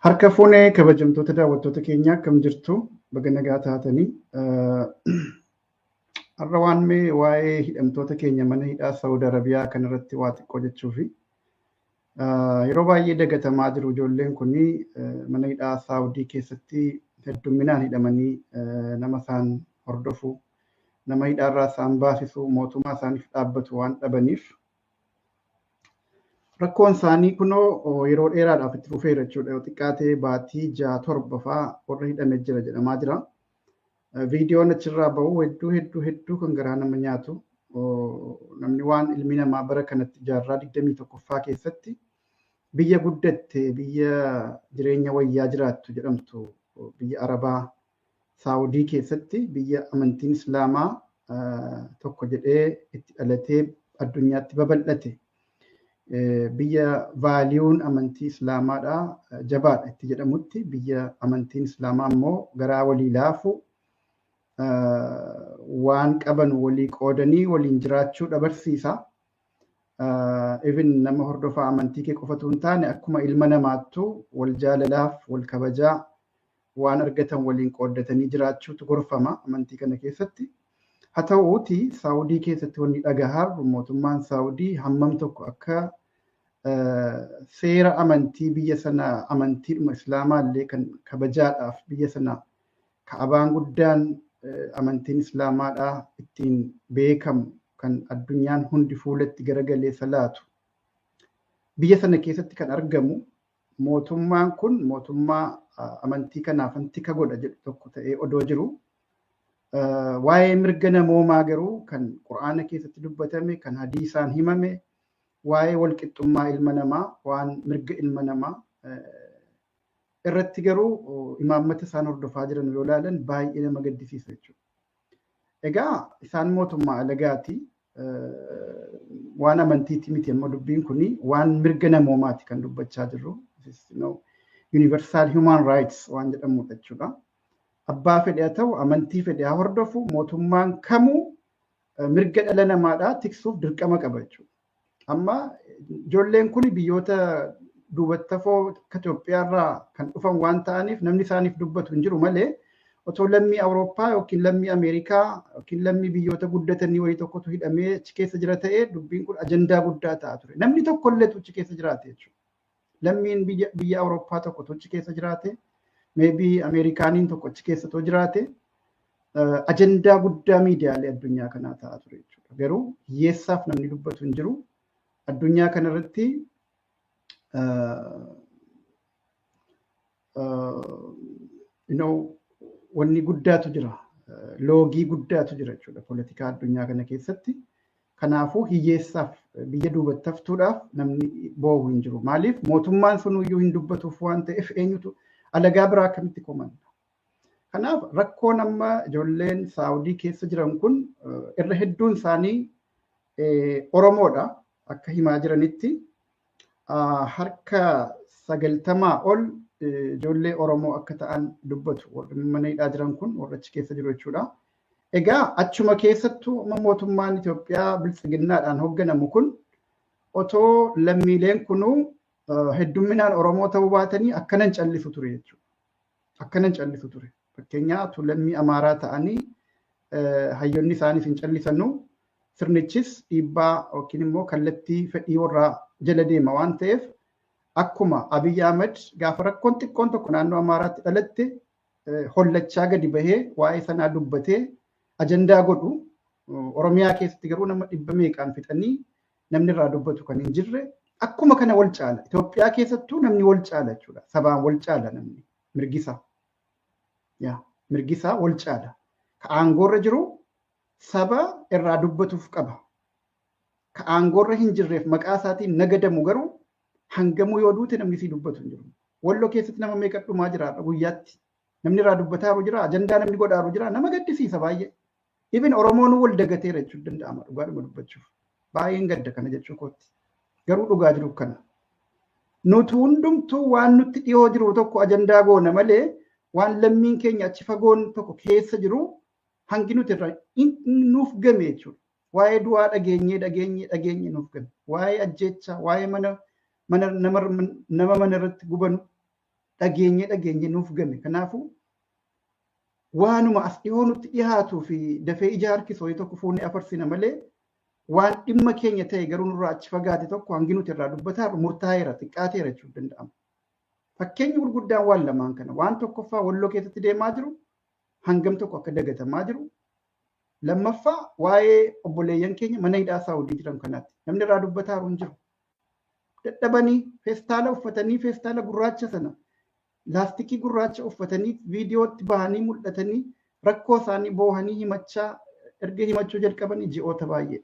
Harka fuunee kabajamtoota daawwattoota keenyaa akkam jirtu? Baga nagaa taatanii. Har'a waan mee waa'ee hidhamtoota keenya mana hidhaa Saawud Arabiyaa kanarratti waa xiqqoo jechuufi. Yeroo baay'ee dagatamaa jiru ijoolleen kun mana hidhaa Saawudii keessatti heddumminaan hidhamanii nama isaan hordofu, nama hidhaarraa isaan baasisu, mootummaa isaaniif dhaabbatu waan dhabaniif rakkoon isaanii kunoo yeroo dheeraadhaaf itti fufeera jechuudha. Yoo xiqqaatee baatii 6 7 fa'aa warra hidhamee jira jedhamaa jira. Viidiyoon achirraa bahu hedduu hedduu hedduu kan garaa nama nyaatu. Namni waan ilmi namaa bara kanatti jaarraa 21ffaa keessatti biyya guddatte, biyya jireenya wayyaa jiraattu jedhamtu, biyya Arabaa Saawudii keessatti, biyya amantiin Islaamaa tokko jedhee itti dhalatee addunyaatti babal'ate, biyya vaaliyuun amantii Islaamaadha jabaadha itti jedhamutti, biyya amantiin Islaamaa immoo garaa walii laafu, waan qaban walii qoodanii waliin jiraachuu barsiisa. Even nama hordofaa amantii kee qofatu hin taane, akkuma ilma namaattu wal jaalalaaf wal kabajaa, waan argatan waliin qooddatanii jiraachuutu gorfama amantii kana keessatti. Haa ta'uuti Saawudii keessatti wanni dhagahaa mootummaan Saawudii hammam tokko akka seera amantii biyya sana, amantiidhuma Islaamaa illee kan kabajaadhaaf, biyya sana Ka'abaan guddaan amantiin Islaamaadhaa ittiin beekamu, kan addunyaan hundi fuulatti garagalee salaatu biyya sana keessatti kan argamu, mootummaan kun mootummaa amantii kanaaf tika godha jedhu tokko ta'ee odoo jiru, waa'ee mirga namoomaa garuu kan Qur'aana keessatti dubbatame, kan hadiisaan himame, waa'ee walqixxummaa ilma namaa, waan mirga ilma namaa irratti garuu imaammata isaan hordofaa jiran yoo ilaalan baay'ee nama gaddisiisa jechuudha. Egaa isaan mootummaa alagaati. Waan amantiiti miti amma dubbiin kuni, waan mirga namoomaati kan dubbachaa jirru. Universal human rights waan jedhamudha jechuudha. Abbaa fedhe haa ta'u, amantii fedhe haa hordofu, mootummaan kamuu mirga dhala namaadhaa tiksuuf dirqama qaba jechuudha. Amma ijoolleen kun biyyoota duubatti hafoo akka Itoophiyaarraa kan dhufan waan ta'aniif namni isaaniif dubbatu hin jiru malee, otoo lammii Awurooppaa yookiin lammii Ameerikaa yookiin lammii biyyoota guddatanii wayii tokkotu hidhamee achi keessa jira ta'ee, dubbiin kun ajandaa guddaa ta'a ture. Namni tokko illee achi keessa jiraate jechuudha. Lammiin biyya Awurooppaa tokkotu achi keessa jiraate, maybe Ameerikaaniin tokko achi keessa too jiraate, ajandaa guddaa miidiyaalee addunyaa kanaa ta'a ture jechuudha. Garuu hiyyeessaaf namni dubbatu hin jiru. Addunyaa kanarratti wanni guddaatu jira. Loogii guddaatu jira jechuudha poolitikaa addunyaa kana keessatti. Kanaafuu hiyyeessaaf, biyya duubatti haftuudhaaf namni boo'u hin jiru. Maaliif? Mootummaan sunuyyuu hin dubbatuuf waan ta'eef, eenyutu alagaa biraa akkamitti komanna? Kanaaf rakkoon amma ijoolleen Saawudii keessa jiran kun irra hedduun isaanii Oromoodha akka himaa jiranitti. Harka 90 ol ijoollee Oromoo akka ta'an dubbatu warri mana hidhaa jiran kun, warra achi keessa jiru jechuudha. Egaa achuma keessattuu amma mootummaan Itoophiyaa biltsiginnaadhaan hoogganamu kun otoo lammiileen kunuu heddumminaan Oromoo ta'uu baatanii akkanan callisu ture jechuudha. Akkanan callisu ture. Fakkeenyaaf lammii Amaaraa ta'anii hayyoonni isaaniis hin callisannu, sirnichis dhiibbaa yookiin immoo kallattii fedhii warraa jala deema waan ta'eef, akkuma Abiy Ahmed gaafa rakkoon xiqqoon tokko naannoo Amaaraatti dhalatte hollachaa gadi bahee waa'ee sanaa dubbatee ajandaa godhu, Oromiyaa keessatti garuu nama dhibba meeqaan fixanii namni irraa dubbatu kan hin jirre, akkuma kana wal caala. Itoophiyaa keessattuu namni wal caala jechuudha. Sabaan wal caala namni mirgisaa. Yaa mirgisaa wal caala. Ka aangoorra jiru saba irraa dubbatuuf qaba. Ka aangoorra hin jirreef maqaa isaatiin nagadamu garuu hangamuu yoo duute namni sii dubbatu hin jiru. Walloo keessatti nama meeqa dhumaa jira guyyaatti? Namni irraa dubbataaru jira, ajandaa namni godhaaru jira, nama gaddisiisa baay'ee. Even Oromoon wal dagateera jechuun danda'ama dhugaadhuma dubbachuuf. Baay'een gadda kana jechuu kootti. Garuu dhugaa jiru kana. Nuti hundumtuu waan nutti dhiyoo jiru tokko ajandaa goona malee, waan lammiin keenya achi fagoon tokko keessa jiru hangi nuti irra nuuf game jechuudha. Waa'ee du'aa dhageenyee dhageenyee dhageenyee nuuf game. Waa'ee ajjeechaa, waa'ee mana mana nama nama mana irratti gubanu. Dhageenye dhageenye nuuf game. Kanaafuu waanuma as dhihoo nutti dhihaatuu fi dafee ija harkisu wayii tokko fuunee afarsina malee, waan dhimma keenya ta'e garuu nurraa achi fagaate tokko hangi nuti irraa dubbataa murtaa'eera, xiqqaateera jechuun danda'ama. Fakkeenyi gurguddaan waan lamaan kana: waan tokkoffaa, Walloo keessatti deemaa jiru hangam tokko akka dagatamaa jiru. Lammaffaa, waa'ee obboleeyyan keenya mana hidhaa Saawudii jiran kanaatti namni irraa dubbataa hin jiru. Dadhabanii feestaala uffatanii, feestaala gurraacha sana, laastikii gurraacha uffatanii, viidiyootti bahanii mul'atanii, rakkoo isaanii boohanii himachaa erga himachuu jalqabanii ji'oota baay'ee.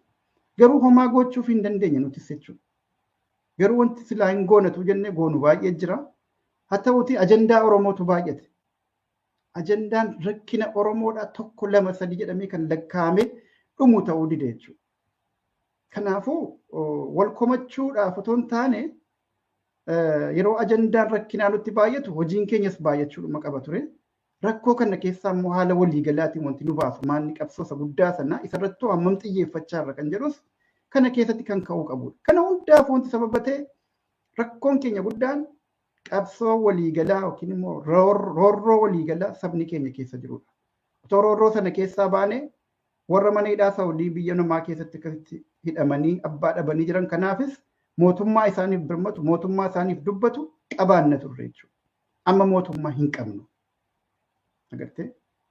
Garuu homaa gochuuf hin dandeenye nutis jechuudha. Garuu wanti silaa hin goonatu jennee goonu baay'ee jira. Haa ta'uti, ajandaa Oromootu baay'ate. Ajandaan rakkina Oromoodhaa tokko, lama, sadi jedhamee kan lakkaa'ame dhumu ta'uu dide jechuudha. Kanaafuu wal komachuudhaaf otoo hin taane, yeroo ajandaan rakkinaa nutti baay'atu hojiin keenyas baay'achuudhuma qaba ture. Rakkoo kana keessaa immoo haala waliigalaatiin wanti nu baasu maanni, qabsoo isa guddaa sana isarrattuu hammam xiyyeeffachaa irra kan jedhus kana keessatti kan ka'uu qabudha. Kana hundaaf wanti sababa ta'e, rakkoon keenya guddaan qabsoo waliigalaa yookiin immoo roorroo waliigalaa sabni keenya keessa jirudha. Otoo roorroo sana keessaa baane, warra mana hidhaa Saawudii biyya namaa keessatti akkasitti hidhamanii abbaa dhabanii jiran kanaafis mootummaa isaaniif birmatu, mootummaa isaaniif dubbatu qabaanna turre jechuudha. Amma mootummaa hin qabnu. Agartee,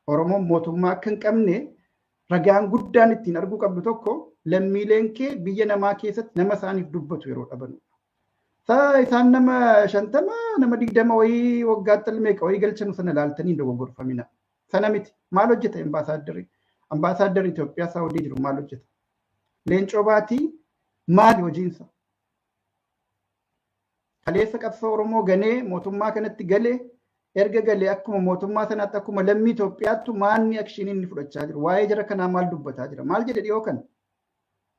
Oromoon mootummaa akka hin qabne ragaan guddaan ittiin arguu qabdu tokko lammiileen kee biyya namaa keessatti nama isaaniif dubbatu yeroo dhabanudha. Isaan nama 50, nama 20 wayii waggaatti meeqa wayii galchanu sana ilaaltanii hin dogoggorfamina. Sana miti. Maal hojjeta ambaasaadarri? Ambaasaadarri Itoophiyaa Saawudii jiru maal hojjeta? Leencoo Baatii maali hojiinsa? Kaleessa qabsoo Oromoo ganee mootummaa kanatti galee, erga galee akkuma mootummaa sanaatti, akkuma lammii Itoophiyaattu maanni action inni fudhachaa jiru? Waa'ee jara kanaa maal dubbataa jira? Maal jedhe dhiyoo kana?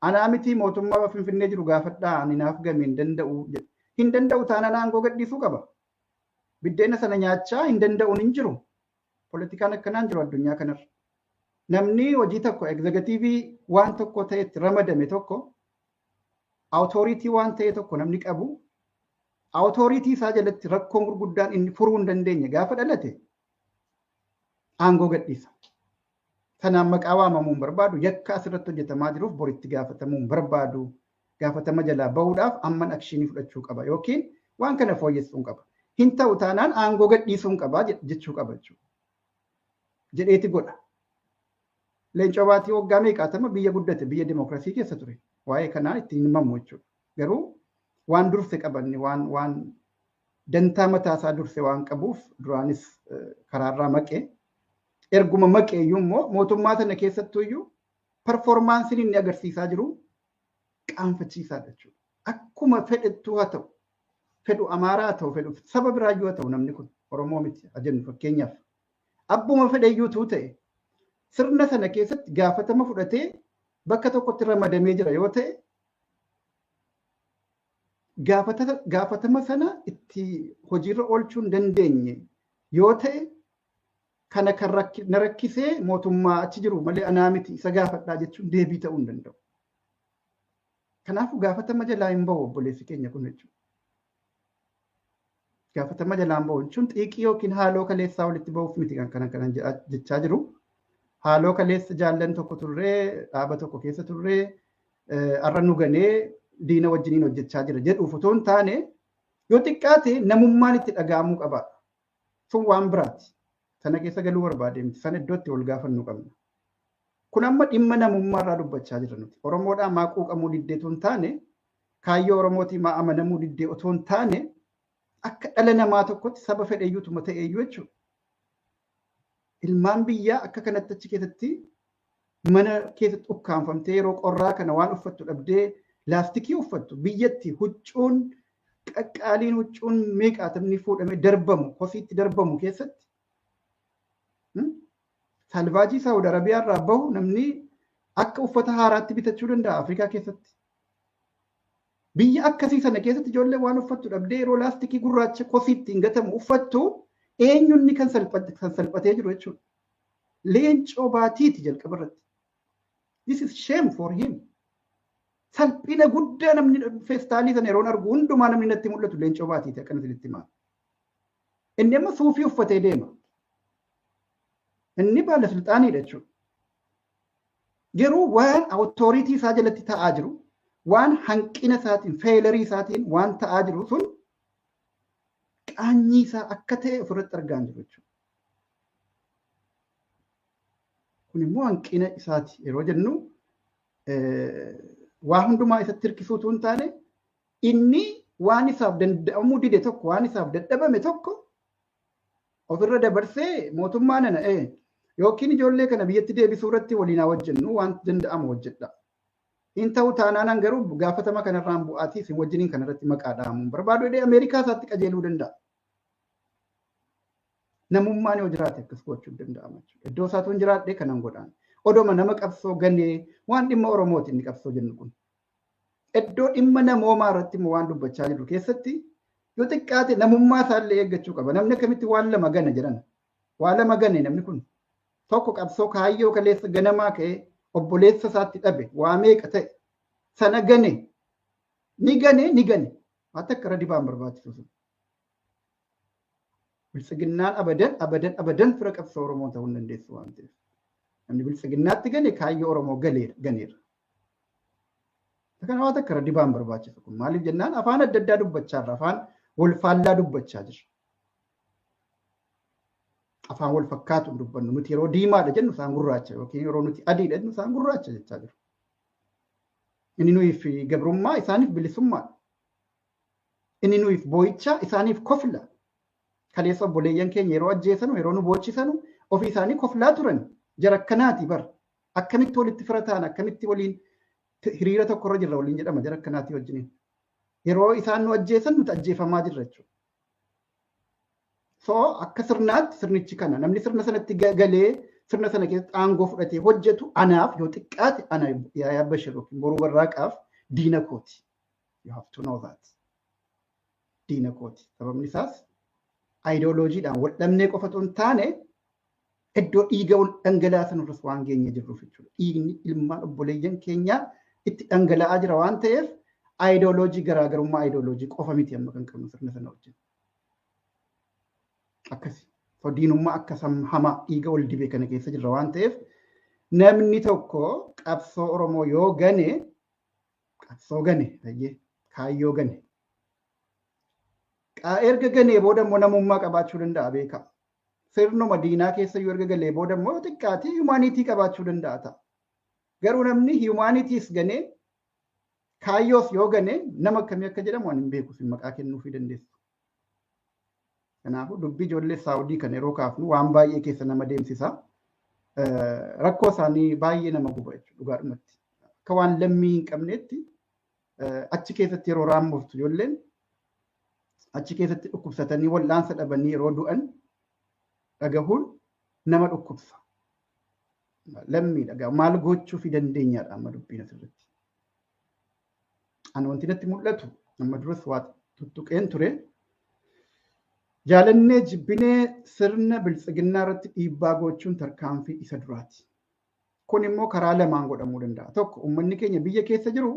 "Anaa miti, mootummaa Finfinnee jiru gaafadhaa, ani naaf game hin danda'u" jedhe. Hin danda'u taanaan aangoo gadhiisuu qaba. Biddeena sana nyaachaa hin danda'uun hin jiru. Poolitikaan akkanaan jiru addunyaa kanarra. Namni hojii tokko, executive waan tokko ta'etti ramadame tokko, authority waan ta'e tokko namni qabu, authority isaa jalatti rakkoon gurguddaan inni furuu hin dandeenye gaafa dhalate aangoo gadhiisa. Sanaan maqaa waamamuu hin barbaadu, yakka asirratti hojjetamaa jiruuf boritti gaafatamuu hin barbaadu. Gaafatama jalaa bahuudhaaf amman action fudhachuu qaba yookiin waan kana fooyyessuu qaba. Hin ta'u taanaan aangoo gadhiisuu qaba jechuu qaba jechuudha. Jedheeti godha. Leencoo Baatii waggaa meeqaatama biyya guddate, biyya dimokiraasii keessa ture. Waa'ee kanaa ittiin himamu jechuudha. Garuu waan durse qabanne, waan dantaa mataasaa durse waan qabuuf duraanis karaarraa maqee, erguma maqee iyyuu immoo mootummaa sana keessattuu iyyuu performanceiin inni agarsiisaa jiru qaanfachiisaadha jechuudha. Akkuma fedhettuu haa ta'u, fedhu Amaaraa haa ta'u, fedhu saba biraayyuu haa ta'u, namni kun Oromoo miti haa jennu fakkeenyaaf. Abbuma fedheyyuutuu ta'e, sirna sana keessatti gaafatama fudhatee bakka tokkotti ramadamee jira yoo ta'e, gaafatama sana itti hojiirra oolchuu hin dandeenye yoo ta'e, kana kan na rakkisee mootummaa achi jiru malee anaa miti, isa gaafadhaa jechuun deebii ta'uu hin danda'u. Kanaafuu gaafatama jalaa hin bahu obboleessi keenya kun jechuudha. Gaafatama jalaa hin bahu jechuun xiiqii yookiin haaloo kaleessaa walitti bahuuf miti kan kana kanan jechaa jiru. Haaloo kaleessa jaallan tokko turree, dhaaba tokko keessa turree, har'a nu ganee diina wajjiniin hojjechaa jira jedhuuf otoo hin taane, yoo xiqqaate namummaan itti dhaga'amuu qaba. Sun waan biraati. Sana keessa galuu barbaade miti. Sana iddootti wal gaafannuu qabna. Kun amma dhimma namummaa irraa dubbachaa jira nuti. Oromoodhaa maa quuqamuu diddee otoo hin taane, kaayyoo Oromootii maa amanamuu diddee otoo hin taane, akka dhala namaa tokkotti saba fedheyyuutuma ta'eyyuu jechuudha. Ilmaan biyyaa akka kanatti achi keessatti mana keessatti ukkaanfamtee, yeroo qorraa kana waan uffattu dhabdee laastikii uffattu, biyyatti huccuun qaqqaaliin, huccuun meeqaatamni fuudhamee darbamu, kosiitti darbamu keessatti, salvaajii Saawud Arabiyaa irraa bahu namni akka uffata haaraatti bitachuu danda'a Afrikaa keessatti. Biyya akkasii sana keessatti ijoollee waan uffattu dhabdee yeroo laastikii gurraacha kosiitti hin gatamu uffattu, eenyunni kan salphatee jiru jechuudha? Leencoo Baatiiti jalqaba irratti. This is shame for him. Salphina guddaa namni feestaalii sana yeroon argu hundumaa namni natti mul'atu Leencoo Baatiiti, akkana isinitti himaa. Inni amma suufii uffatee deema. Inni baalasulxaaniidha jechuudha. Garuu waan awutooriitii isaa jalatti ta'aa jiru, waan hanqina isaatiin, feelarii isaatiin waan ta'aa jiru sun qaanyii isaa akka ta'e ofirratti argaa jiru jechuudha. Kun immoo hanqina isaati yeroo jennu waa hundumaa isatti hirkisuutu hin taane inni waan isaaf danda'amuu dide tokko, waan isaaf dadhabame tokko ofirra dabarsee mootummaa nana yookiin ijoollee kana biyyatti deebisuu irratti waliin haa hojjennu waan danda'amu hojjedha. Hin ta'u taanaan garuu gaafatama kanarraan bu'aatii isin wajjiniin kanarratti maqaa dhaamuun barbaadu jedhee Ameerikaa isaatti qajeeluu danda'a. Namummaan yoo jiraate akkas gochuu danda'ama jechuudha. Iddoo isaatu hin jiraadhe kanan godhaan. Odoma nama qabsoo ganee waan dhimma Oromooti inni qabsoo jennu kun. Iddoo dhimma namoomaa irratti immoo waan dubbachaa jirru keessatti yoo xiqqaate namummaa isaallee eeggachuu qaba. Namni akkamitti waan lama gana jedhan. Waa lama gane namni kun. Tokko qabsoo kaayyoo kaleessa ganamaa ka'ee obboleessa isaatti dhabe waa meeqa ta'e sana gane ni gane ni gane waan takka irra dibaan barbaachisu sun. Biltsiginnaan abadan abadan abadan fira qabsoo Oromoo ta'uu hin dandeessu waan ta'eef. Namni biltsiginnaatti gane kaayyoo Oromoo ganeera. Kana waan takka irra dibaan barbaachisu kun maaliif jennaan afaan adda addaa dubbachaa jirra, afaan wal faallaa dubbachaa jirra. Afaan wal fakkaatu hin dubbannu. Nuti yeroo diimaadha jennu isaan gurraacha yookiin yeroo nuti adiidha jennu isaan gurraacha jechaa jiru. Inni nuyiif gabrummaa isaaniif bilisummaadha. Inni nuyiif boo'icha isaaniif kofla. Kaleessa obboleeyyan keenya yeroo ajjeesanu yeroo nu boochisanu ofii isaanii koflaa turan. Jara akkanaati bar. Akkamitti walitti fira ta'an akkamitti waliin hiriira tokkorra jirra waliin jedhama jara akkanaati wajjiniin. Yeroo isaan nu ajjeesan nuti ajjeefamaa jirra jechuudha. So akka sirnaatti sirnichi kana namni sirna sanatti galee sirna sana keessatti aangoo fudhatee hojjetu anaaf yoo xiqqaate ana Yaayaa Bashir yookiin Boruu Barraaqaaf diina kooti. You have to know that. Diina kooti. Sababni isaas aayidooloojiidhaan wal dhabnee qofa otoo hin taane iddoo dhiiga wal dhangalaasan irras waan geenye jirruuf jechuudha. Dhiigni ilmaan obboleeyyan keenyaa itti dhangala'aa jira waan ta'eef aayidooloojii garaagarummaa aayidooloojii qofa miti amma kan qabnu sirna sana wajjin. Akkasi. Diinummaa akka hamaa dhiiga wal dibee kana keessa jirra waan ta'eef namni tokko qabsoo Oromoo yoo gane qabsoo gane kaayyoo gane. Erga ganee booda immoo namummaa qabaachuu danda'a beekaa. Sirnuma diinaa keessa yoo erga galee booda immoo xiqqaati humaanitii qabaachuu danda'a ta'a. Garuu namni humaanitiis ganee kaayyoos yoo gane nama akkamii akka jedhamu ani hin beeku sin maqaa kennuufii dandeessu. Kanaafuu dubbii ijoollee Saawudii kana yeroo kaafnu waan baay'ee keessa nama deemsisa. Rakkoo isaanii baay'ee nama guba jechuudha dhugaadhumatti. Akka waan lammii hin qabneetti achi keessatti yeroo raammooftu ijoolleen achi keessatti dhukkubsatanii wal'aansa dhabanii yeroo du'an dhagahuun nama dhukkubsa. Lammii dhagaa maal gochuu fi dandeenyaadha amma dubbiin asirratti. Ani wanti natti mul'atu amma duras waa tuttuqeen ture. Jaalannee jibbinee sirna biltsiginnaa irratti dhiibbaa gochuun tarkaanfii isa duraati. Kun immoo karaa lamaan godhamuu danda'a. Tokko uummanni keenya biyya keessa jiru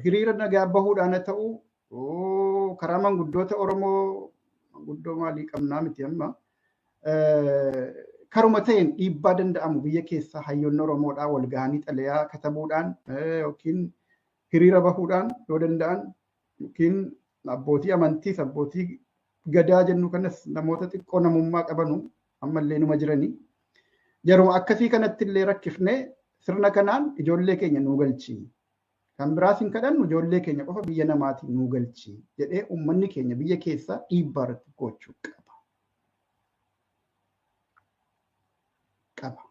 hiriira nagaa bahuudhaan haa ta'u karaa manguddoota Oromoo manguddoo maalii qabnaa miti amma karuma ta'een dhiibbaa danda'amu biyya keessa hayyoonni Oromoodhaa wal gahanii xalayaa katabuudhaan yookiin hiriira bahuudhaan yoo danda'an yookiin abbootii amantiis abbootii gadaa jennu kanas namoota xiqqoo namummaa qabanu ammallee numa jiranii. Yeroo akkasii kanatti illee rakkifnee sirna kanaan ijoollee keenya nuu galchi. Kan biraas hin kadhannu ijoollee keenya qofa biyya namaatiin nuu galchi jedhee uummanni keenya biyya keessaa dhiibbaa irratti gochuu qaba. Qaba.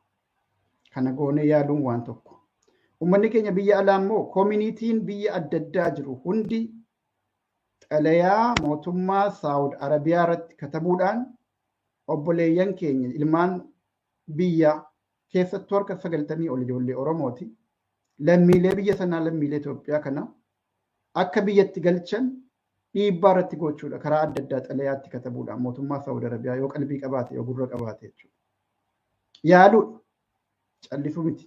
Kana goonee yaaduun waan tokko. Uummanni keenya biyya alaa immoo koominiitiin biyya adda addaa jiru hundi xalayaa mootummaa Saawud Arabiyaa irratti katabuudhaan obboleeyyan keenya ilmaan biyya keessattuu harka 90 ol ijoollee Oromooti. Lammiilee biyya sanaa lammiilee Itoophiyaa kana akka biyyatti galchan dhiibbaa irratti gochuudha karaa adda addaa xalayaatti katabuudhaan mootummaa Saawud Arabiyaa yoo qalbii qabaate yoo gurra qabaate jechuudha. Yaaluudha. Callisuu miti.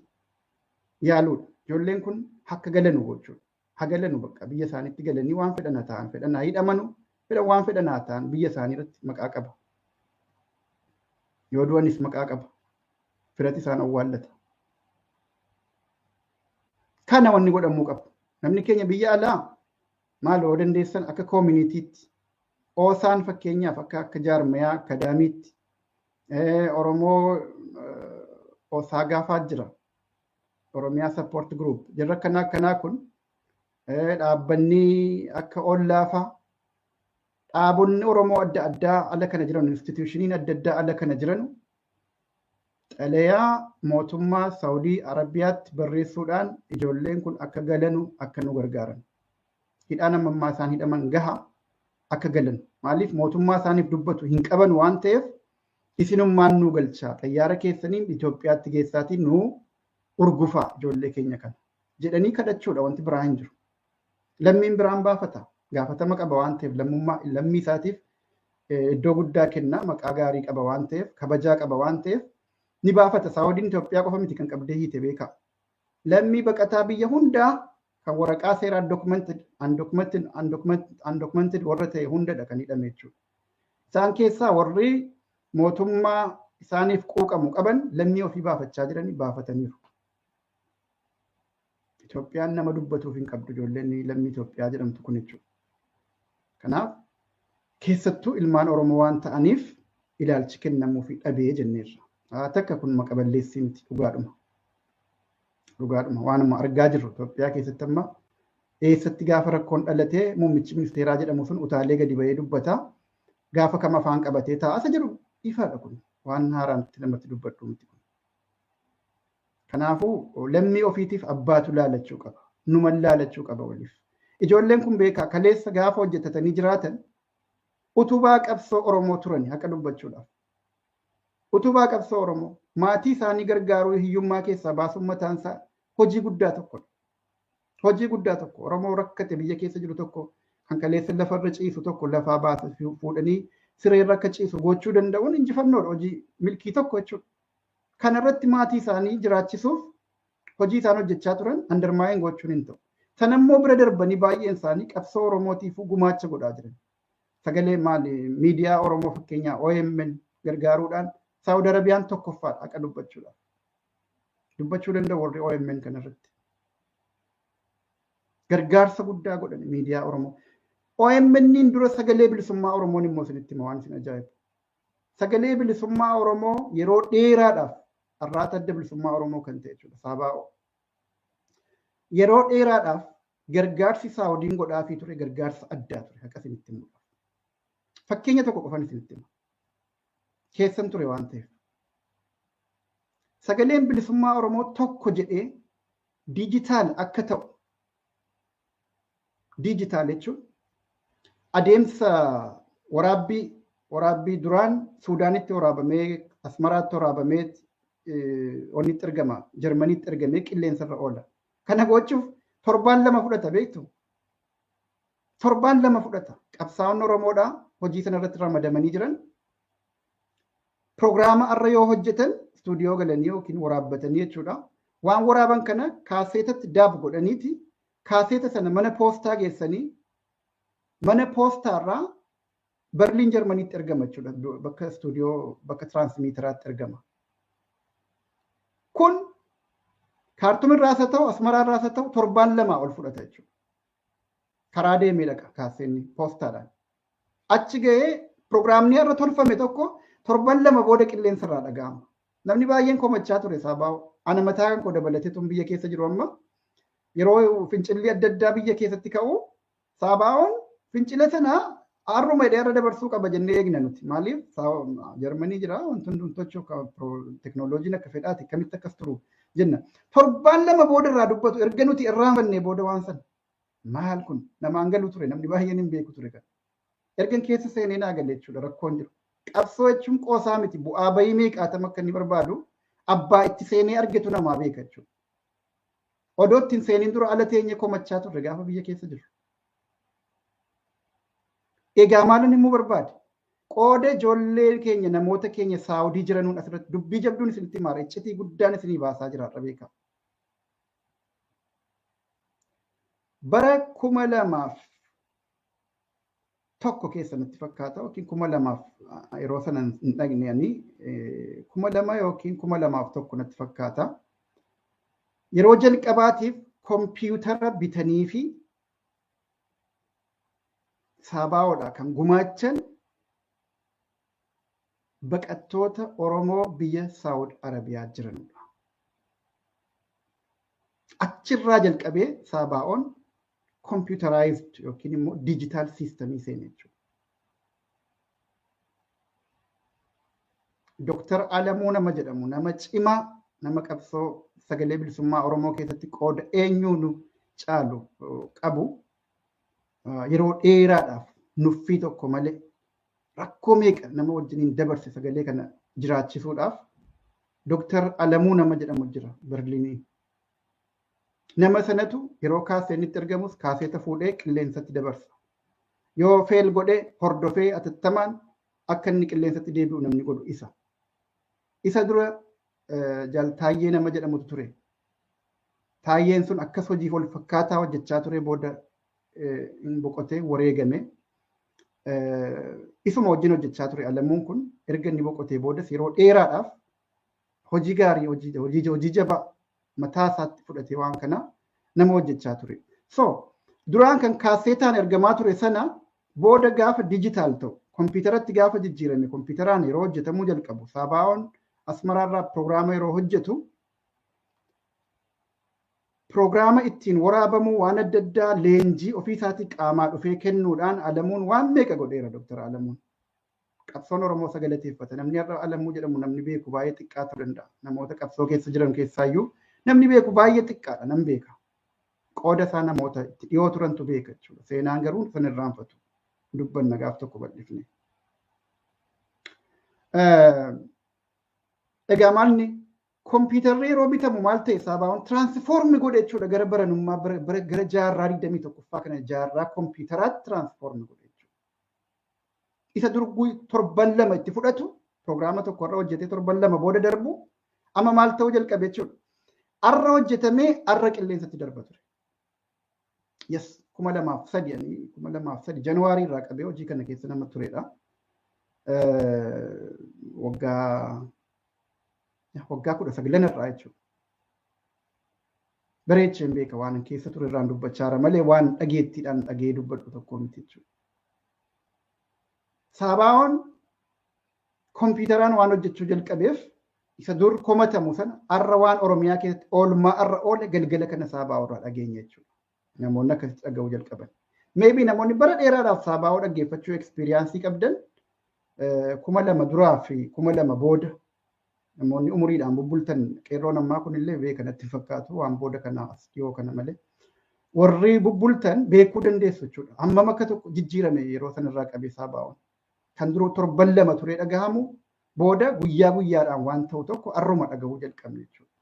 Yaaluudha. Ijoolleen kun akka galanu gochuudha. Hagalanu bakka biyya isaaniitti galanii waan fedhan haa ta'an fedhan haa hidhamanu Fedhan waan fedhan haa ta'an biyya isaanii irratti maqaa qaba. Yoo du'anis maqaa qaba. Firatti isaan awwaallata. Kana wanni godhamuu qaba. Namni keenya biyya alaa maal yoo dandeessan akka koominitiitti oosaan fakkeenyaaf akka jaarmayaa akadaamiitti Oromoo oosaa gaafaa jira. Oromiyaa Support Group jirra akkanaa kun dhaabbanni akka ollaafaa dhaabonni Oromoo adda addaa ala kana jiran instituushiniin adda addaa ala kana jiran xalayaa mootummaa Saawudii Arabiyaatti barreessuudhaan ijoolleen kun akka galanu akka nu gargaaran. Hidhaan ammammaa isaan hidhaman gaha akka galan. Maaliif mootummaa isaaniif dubbatu hin qaban waan ta'eef isinummaan nu galchaa xayyaara keessaniin Itoophiyaatti geessaatiin nu urgufaa ijoollee keenya kana jedhanii kadhachuudha wanti biraa hin jiru. Lammiin biraan baafata. Gaafatama qaba waan ta'eef lammummaa lammii isaatiif iddoo guddaa kenna maqaa gaarii qaba waan ta'eef kabajaa qaba waan ta'eef ni baafata. Saawudiin Itoophiyaa qofa miti kan qabdee hiite beekaa. Lammii baqataa biyya hundaa kan waraqaa seeraa undocumented undocumented undocumented warra ta'e hundadha kan hidhame jechuudha. Isaan keessaa warri mootummaa isaaniif quuqamu qaban lammii ofii baafachaa jiranii baafataniiru. Itoophiyaan nama dubbatuuf hin qabdu ijoolleen lammii Itoophiyaa jedhamtu kun jechuudha. Kanaaf keessattuu ilmaan Oromoo waan ta'aniif ilaalchi kennamuufi dhabee jenneerra. Haa takka kun maqa balleessii miti dhugaadhuma. Dhugaadhuma waanuma argaa jirru Itoophiyaa keessatti amma eessatti gaafa rakkoon dhalatee muummichi ministeeraa jedhamu sun utaalee gadi ba'ee dubbata. Gaafa kam afaan qabatee taa'a isa jedhu ifaadha kun waan haaraatti namatti dubbadhu miti kun. Kanaafuu lammii ofiitiif abbaatu laalachuu qaba. Numan laalachuu qaba waliif. Ijoolleen kun beekaa kaleessa gaafa hojjetatanii jiraatan utubaa qabsoo Oromoo turani haqa dubbachuudhaaf. Utubaa qabsoo Oromoo maatii isaanii gargaaruu hiyyummaa keessaa baasuun mataan isaa hojii guddaa tokkodha. Hojii guddaa tokko Oromoo rakkate biyya keessa jiru tokko kan kaleessa lafarra ciisu tokko lafaa baasa fuudhanii sireerra akka ciisu gochuu danda'uun injifannoodha hojii milkii tokko jechuudha. Kanarratti maatii isaanii jiraachisuuf hojii isaan hojjechaa turan undermine gochuun hin ta'u. Sanammoo bira darbanii baay'een isaanii qabsoo Oromootiif gumaacha godhaa jiran. Sagalee maali miidiyaa Oromoo fakkeenyaa OMN gargaaruudhaan Saawud Arabiyaan tokkoffaadha haqa dubbachuudhaaf. Dubbachuu danda'u warri OMN kanarratti. Gargaarsa guddaa godhan miidiyaa Oromoo. OMN'n dura sagalee bilisummaa Oromoon immoo isinitti hima waan isin ajaa'ibu. Sagalee bilisummaa Oromoo yeroo dheeraadhaaf arraata adda bilisummaa Oromoo kan ta'e jechuudha. Saabaa'oo. Yeroo dheeraadhaaf gargaarsi Saawudiin godhaafii ture gargaarsa addaa ture haqa isinitti himuudhaaf. Fakkeenya tokko qofan isinitti hima. Keessan ture waan ta'eef. Sagaleen bilisummaa Oromoo tokko jedhee diijitaal akka ta'u diijitaal jechuun adeemsa waraabbii duraan Suudaanitti waraabamee Asmaraatti waraabamee onitti ergama Jarmaniitti ergamee qilleensarra oola. Kana gochuuf torbaan lama fudhata beektu. Torbaan lama fudhata. Qabsaa'onni Oromoodhaa hojii sanarratti ramadamanii jiran Piroogiraama arra yoo hojjetan istuudiyoo galanii yookiin waraabbatanii jechuudha. Waan waraaban kana kaaseetatti daab godhaniiti kaaseeta sana mana poostaa geessanii mana poostaarraa Berliin Jarmaniitti ergama jechuudha. Bakka istuudiyoo bakka tiraansmiiteraatti ergama. Kun Kaartumirraas haa ta'u Asmaraarraas haa ta'u torbaan lamaa ol fudhata jechuudha. Karaa deemee dhaqa kaaseenni poostaadhaan. Achi ga'ee piroogiraamni irra tolfame tokko torban lama booda qilleensarraa dhaga'ama. Namni baay'een komachaa ture Saabaa'oo. Ana mataa kan koo dabalatee tun biyya keessa jiru amma yeroo fincilli adda addaa biyya keessatti ka'u Saabaa'oon fincila sana harruma hidhee irra dabarsuu qaba jennee eegna nuti. Maaliif Jarmanii jira wanti hunduu tochuu teknooloojiin akka fedhaati akkamitti akkas turu jenna. Torbaan lama booda irraa dubbatu erga nuti irraanfannee booda waan sana maal kun namaan galu ture namni baay'een hin beeku ture kan. Ergan keessa seenee naa gale jechuudha rakkoon jiru. Qabsoo jechuun qoosaa miti bu'aa bayii meeqaatama akka inni barbaadu abbaa itti seenee argatu namaa beeka jechuudha. Odoo ittiin seeniin dura ala teenyee komachaa turre gaafa biyya keessa jiru. Egaa maalin immoo barbaade? Qooda ijoollee keenya namoota keenya Saawudii jiranuun asirratti dubbii jabduun isinitti himaara iccitii guddaan isinii baasaa jira har'a beekaa. Bara tokko keessa natti fakkaata yookiin 2000 yeroo sana hin dhaqne ani 2000 yookiin 2001 natti fakkaata. Yeroo jalqabaatiif kompiitara bitanii fi Saabaa'oodha kan gumaachan baqattoota Oromoo biyya Saawud Arabiyaa jiranidha. Achirraa jalqabee Saabaa'oon computerized yookiin immoo digital systemii seene jechuudha. Dooktar Alamuu nama jedhamu nama cimaa nama qabsoo sagalee bilisummaa Oromoo keessatti qooda eenyuunu caalu qabu yeroo dheeraadhaaf nuffii tokko malee rakkoo meeqa nama wajjiniin dabarse sagalee kana jiraachisuudhaaf Dooktar Alamuu nama jedhamu jira Berliinii. Nama sanatu yeroo kaaseenitti argamus kaaseeta fuudhee qilleensatti dabarsa. Yoo feel godhee hordofee atattamaan akka inni qilleensatti deebi'u namni godhu isa. Isa dura jaal Taayyee nama jedhamutu ture. Taayyeen sun akkas hojii wal fakkaataa hojjechaa ture booda hin boqotee wareegame. Isuma wajjin hojjechaa ture Alamuun kun erga inni boqotee boodas yeroo dheeraadhaaf hojii gaarii hojii jabaa mataa isaatti fudhatee waan kana nama hojjechaa ture. So duraan kan kaaseetaan ergamaa ture sana booda gaafa dijitaal ta'u kompiitaratti gaafa jijjiirame kompiitaraan yeroo hojjetamuu jalqabu Saabaa'oon Asmaraarraa piroogiraama yeroo hojjetu piroogiraama ittiin waraabamuu waan adda addaa leenjii ofiisaatii qaamaa dhufee kennuudhaan Alamuun waan meeqa godheera Dooktar Alamuun. Qabsoon Oromoo sagalateeffata. Namni har'a Alamuu jedhamu namni beeku baay'ee xiqqaa ta'uu danda'a. Namoota qabsoo keessa jiran keessaayyuu namni beeku baay'ee xiqqaadha nan beeka. Qooda isaa namoota itti dhiyoo turantu beeka jechuudha. Seenaan garuu san irraanfatu. Dubbanna gaaf tokko bal'ifne. Egaa maalni kompiitarri yeroo bitamu maal ta'e Saabaa'oon tiraansfoormi godhe jechuudha gara baranummaa gara jaarraa 21ffaa kana jaarraa kompiitaraatti tiraansfoormi godhe jechuudha. Isa dur torban lama itti fudhatu piroogiraama tokko irra hojjetee torban lama booda darbu amma maal ta'uu jalqabe jechuudha. Arra hojjetamee arra qilleensatti darba ture. Yes, 2003 ani 2003 Januwaarii irraa qabee hojii kana keessa nama turedha. Waggaa 19 irraa jechuudha. Bareecheen beeka waan keessa ture irraan dubbachaa jira malee waan dhageettiidhaan dhagee dubbadhu tokko miti jechuudha. Saabaa'oon kompiitaraan waan hojjechuu jalqabeef isa dur komatamu sana arra waan Oromiyaa keessatti oolmaa arra oole galgala kana Saabaa'oo irraa dhageenya jechuudha. Namoonni akkasitti dhaga'uu jalqaban. Maybe namoonni bara dheeraadhaaf Saabaa'oo dhaggeeffachuu ekspiriyaansii qabdan 2000 duraa fi 2000 booda namoonni umuriidhaan bubbultan qeerroon ammaa kunillee beekanatti fakkaatu waan booda kana as dhiyoo kana malee. Warri bubbultan beekuu dandeessu jechuudha. Hammam akka tokko jijjiirame yeroo sanarraa qabee Saabaa'oon. Kan duruu torban lama turee dhagahamu booda guyyaa guyyaadhaan waan ta'u tokko arruma dhagahuu jalqabne jechuudha.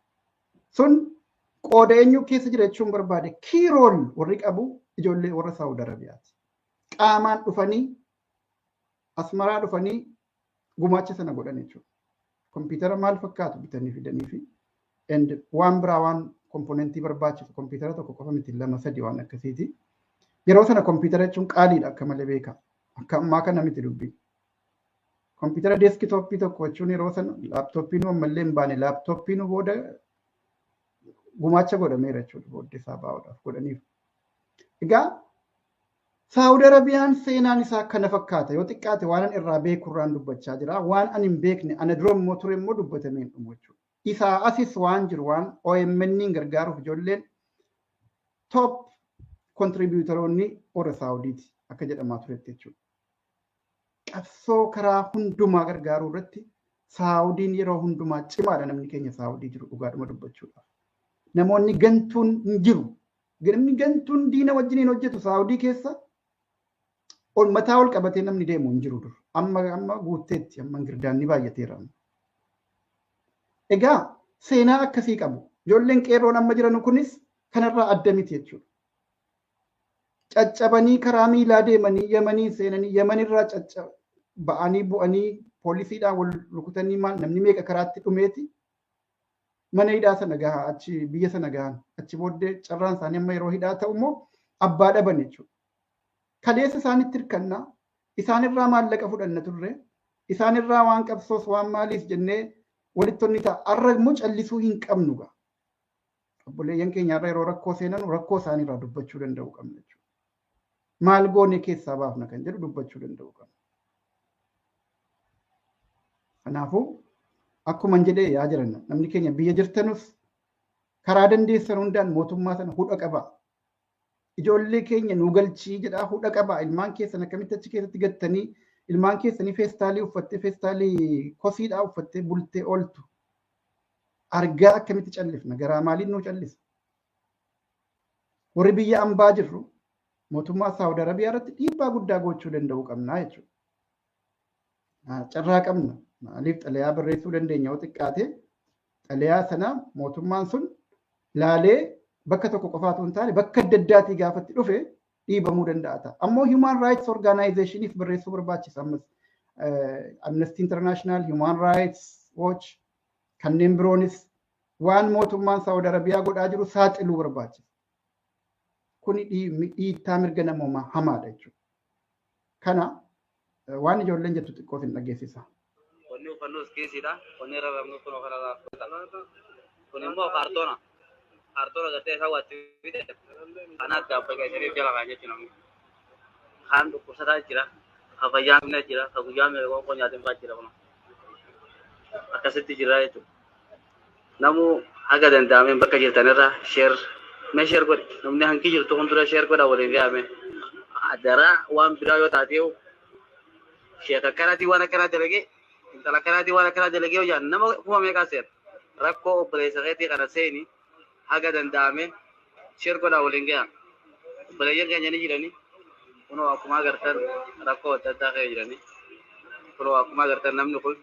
Sun qooda eenyu keessa jira jechuun barbaade kiirool warri qabu ijoollee warra Saawud Arabiyaati. Qaamaan dhufanii Asmaraa dhufanii gumaacha sana godhan jechuudha. Kompiitara maal fakkaatu bitanii fidanii fi and waan biraa waan komponentii barbaachisu kompiitara tokko qofa miti 2 3 waan akkasiiti. Yeroo sana kompiitara jechuun qaaliidha akka malee beeka. Akka ammaa kana miti dubbii. Kompiitara deeskitooppii tokko jechuun yeroo sana laaptooppiin ammallee hin baane laaptooppiin booda gumaacha godhameera jechuudha booddee Saabaa'oodhaaf godhaniif. Egaa Saawud Arabiyaan seenaan isaa kana fakkaata. Yoo xiqqaate waan ani irraa beeku irraan dubbachaa jira. Waan ani hin beekne ana dura immoo ture immoo dubbatamee hin dhumu jechuudha. Isaa asis waan jiru waan OMN gargaaruuf ijoolleen top kontribiiyutaroonni warra Saawudiiti akka jedhamaa turetti jechuudha. Qabsoo karaa hundumaa gargaaruu irratti Saawudiin yeroo hundumaa cimaadha namni keenya Saawudii jiru dhugaadhuma dubbachuudhaaf. Namoonni gantuun hin jiru. Namni gantuun diina wajjiniin hojjetu Saawudii keessa ol mataa ol qabatee namni deemu hin jiru dur. Amma guutteetti amma girdaanni baay'ateera. Egaa seenaa akkasii qabu. Ijoolleen qeerroon amma jiran kunis kanarraa adda miti jechuudha. Caccabanii karaa miilaa deemanii Yamanii seenanii Yamanirraa ba'anii bu'anii poolisiidhaan wal rukutanii maal namni meeqa karaatti dhumeeti mana hidhaa sana gahaa achi biyya sana gahan achi booddee carraan isaanii amma yeroo hidhaa ta'u immoo abbaa dhaban jechuudha. Kaleessa isaanitti hirkannaa Isaanirraa maallaqa fudhanna turre, isaanirraa waan qabsoos waan maaliif jennee walitti ta'a. Har'a immoo callisuu hin qabnu gaa. Obboleeyyan keenyarra yeroo rakkoo seenan rakkoo isaaniirraa dubbachuu danda'uu qabna jechuudha. Maal goone keessaa baafna kan jedhu dubbachuu danda'uu qabna. Kanaafuu akkuma jedhee yaa jiran namni keenya biyya jirtanus karaa dandeessan hundaan mootummaa sana hudha qabaa. Ijoollee keenya nu galchii jedhaa hudha qabaa. Ilmaan keessan akkamitti achi keessatti gattanii ilmaan keessanii feestaalii uffattee feestaalii kosiidhaa uffattee bultee ooltu. Argaa akkamitti callifna? Garaa maaliin nu callisa? Warri biyya ambaa jirru mootummaa Saawud Arabiyaa irratti dhiibbaa guddaa gochuu danda'uu qabna jechuudha. Carraa qabna. Maaliif xalayaa barreessuu dandeenya yoo xiqqaate xalayaa sana mootummaan sun laalee bakka tokko qofaatu hin taane bakka adda addaatii gaafatti dhufe dhiibamuu danda'a ta'a. Ammoo Human Rights Organizationiif barreessuu barbaachisa ammas. Amnesty International, Human Rights Watch kanneen biroonis waan mootummaan Saawud Arabiyaa godhaa jiru saaxiluu barbaachisa. Kuni dhiittaa mirga namoomaa hamaadha jechuudha. Kana waan ijoolleen jettu xiqqoo sin dhageessisa. Wanni uffannus kiisiidha. Wanni irra rabnu kun ofirra kun immoo kaartoona. Kaartoona gartee isaa waatti fide kana adda abbaa keessaniif jala kan jechuun namni. Kaan dhukkubsataa jira. Ka fayyaa hin jira. Ka guyyaa meeqa qoonqoo nyaateen fa'aa jira kun. Akkasitti jira jechuudha. Namuu haga danda'ameen bakka jirtanirra sheer mee sheer godhi. Namni hanqi jirtu kun dura sheer godha waliin gahamee. Adaraa waan biraa yoo taatee sheeka akkanaatii waan akkanaa dalagee intala akkanaatii waan akkanaa dalagee hojjaan nama kuma meeqaa seena. Rakkoo obboleessa keetii kana seeni haga danda'ame sheer godhaa waliin gahaa. Obboleeyyan keenya ni jiranii. Kunoo akkuma agartan rakkoo adda addaa ka'ee jiranii. Kunoo akkuma agartan namni kun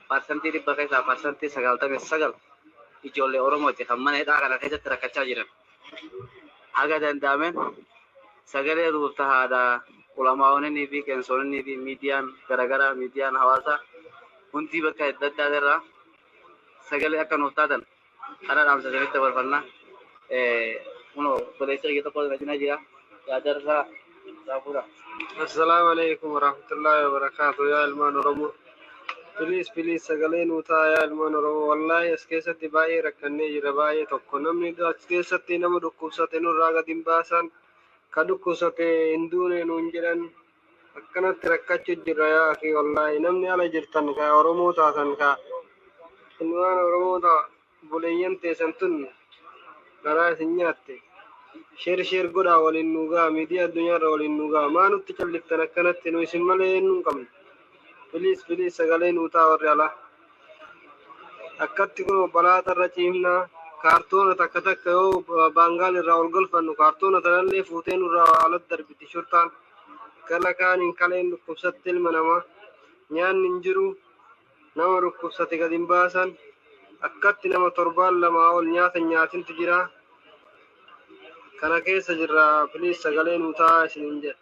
100% keessaa 99% ijoollee Oromooti kan mana hidhaa kana keessatti rakkachaa jiran. Haga danda'ameen sagalee nuuf tahaadha. Ulamaa'onni fi qeensonni fi miidiyaan garaagaraa miidiyaan hawaasaa hundi bakka adda addaa irraa sagalee akka nuuf taatan karaa dhaamsa isinitti dabarfanna. Kunoo obboleessa kiyya tokko na cinaa jira. Yaadarsaa Saafuudha. Assalaamu alaikum warahmatullahi wabarakatuh yaa ilmaan Oromoo. Please please sagalee nuu ta'a yaa ilmaan Oromoo. Wallaahi as keessatti baay'ee rakkannee jira baay'ee tokko. Namni as keessatti nama dhukkubsate nurraa gadi hin baasan. Ka dhukkubsate hin duune nuun jedhan. Akkanatti rakkachuu jirra yaa akhi wallaahi. Namni ala jirtan ka Oromoo taatan ka ilmaan Oromoo ta'a buleeyyan teessan tun garaa isin nyaatte. Sheer sheer godhaa waliin nuu ga'a miidiyaa addunyaarra waliin nuu ga'a. Maa nutti calliftan akkanatti nu isin malee eenyuu hin qabnu. Please please sagalee nuu ta'a warri alaa. Akkatti kun balaata irra ciimnaa kaartoona takka takka yoo baangaal irraa ol galfannu kaartoona tanallee fuutee nurraa alatti darbiti shurtaan. Gala kaaniin kaleen dhukkubsatti ilma namaa nyaanni hin jiru nama dhukkubsate gadi hin baasan akkatti nama torbaan lamaa ol nyaata hin nyaatintu jira. Kana keessa jirra please sagalee nuu ta'a isiniin jedha.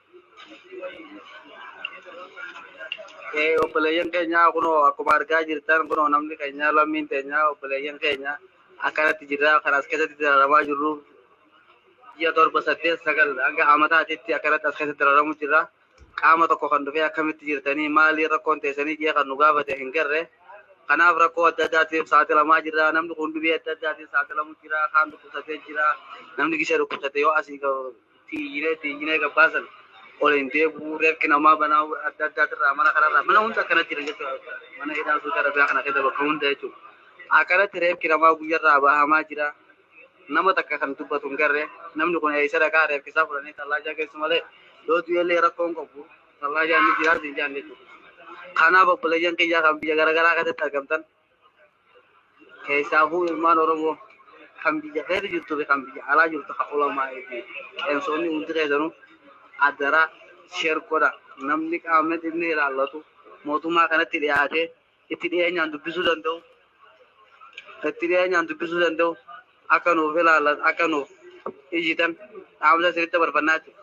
Obboleeyyan keenya kunoo akkuma argaa jirtan kunoo namni keenya lammiin keenya obboleeyyan keenya akkanatti jirra kan as keessatti dararamaa jirru ji'a 7 8 9 hanga amataatitti akkanatti as keessatti dararamu jirra. Qaama tokko kan dhufee akkamitti jirtanii maali rakkoon teessanii ji'a kan nu gaafate hin garre. Kanaaf rakkoo adda addaatiif saaxilamaa jirra. Namni kun dhibee adda addaatiif saaxilamu jira. Kaan dhukkubsatee jira. Namni gisee dhukkubsate yoo asii tiyyinee gabbaasan ol hin deebi'u. Reefki namaa banaa adda addaatirraa mana kanarraa mana hunda akkanatti jira jechuudha. Mana hidhaa Suudi Arabiyaa kana keessa bakka hunda jechuudha. Akkanatti reefki namaa guyyarraa bahamaa jira. Nama takka kan dubbatu hin garre. Namni kun eessa dhaqaa reefki isaa fudhanii tallaajaa keessu malee yoo du'ellee rakkoo hin qabu. Tallaajaa ni jira hin jaan jechuudha. Kanaaf obboleeyyan kiyyaa kan biyya garaagaraa keessatti argamtan keessaafuu ilmaan Oromoo kan biyya keessa jirtuu fi kan biyya alaa jirtu kan ulamaa fi qeensonni hundi keessanuu adaraa sheer godha. Namni qaamni dhimmi ilaallatu mootummaa kanatti dhiyaatee itti dhiyeenyaan dubbisuu danda'u. Itti dhiyeenyaan dubbisuu danda'u akka nuuf ilaallan akka nuuf ijjitan dhaamsa isinitti barbannaa jechuudha.